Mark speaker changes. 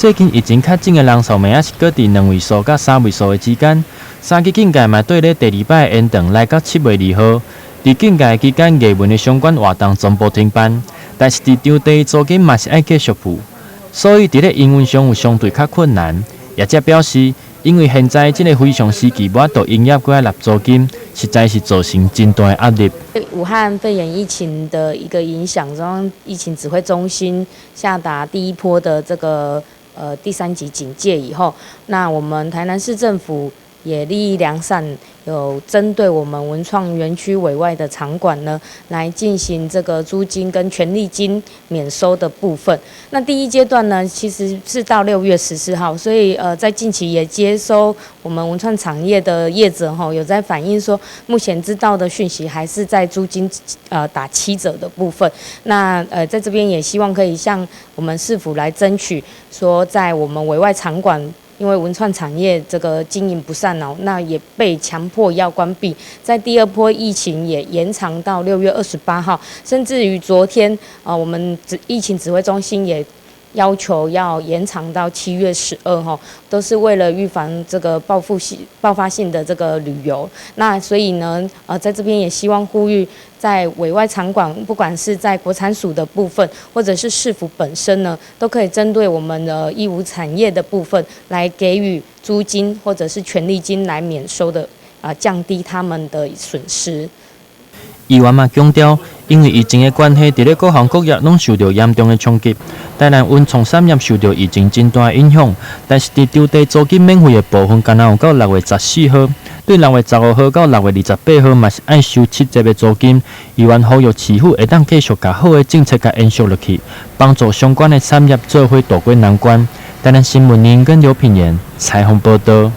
Speaker 1: 最近疫情確診的人數嘛猶是閣佇兩位數佮三位數的之間。三級警戒嘛綴咧第二擺延長來到7月2號。佇警戒期間，藝文的相關活動全部停辦，但是佇場地租金嘛是愛繼續付，所以佇咧營運上有相對較困難。業者表示，因為現在這個非常時期無法度營業，閣愛納租金，實在是造成真大的壓力。
Speaker 2: 武漢肺炎疫情的一個影響，中央疫情指揮中心下達第一波的這個第三級警戒以後，那我們台南市政府也立意良善，有針對我們文創園區委外的場館呢，來進行這個租金跟權利金免收的部分。那第一階段呢，其實是到6月14號，所以在近期也接收我們文創產業的業者吼，有在反映說，目前知道的訊息還是在租金打7折的部分。那在這邊也希望可以向我們市府來爭取，說在我們委外場館，因為文創產業這個經營不善哦，那也被強迫要關閉。在第二波疫情也延長到6月28號，甚至於昨天啊，我們疫情指揮中心也要求要延長到7月12號，都是為了預防這個報復性、爆發性的這個旅遊。那所以呢，在這邊也希望呼籲，在委外場館，不管是在國產署的部分，或者是市府本身呢，都可以針對我們的藝文產業的部分，來給予租金或者是權利金來免收的，啊，降低他們的損失。
Speaker 1: 議員嘛強調，因為疫情的關係，佇咧各行各業攏受著嚴重的衝擊。台南文創產業受著疫情真大的影響，但是佇場地租金免費的部分，干焦有到6月14號，對6月15號到6月28號嘛是愛收7折的租金。議員呼籲市府會當繼續共好的政策共延續落去，幫助相關的產業做伙渡過難關。台南新聞林跟劉品言採訪報導。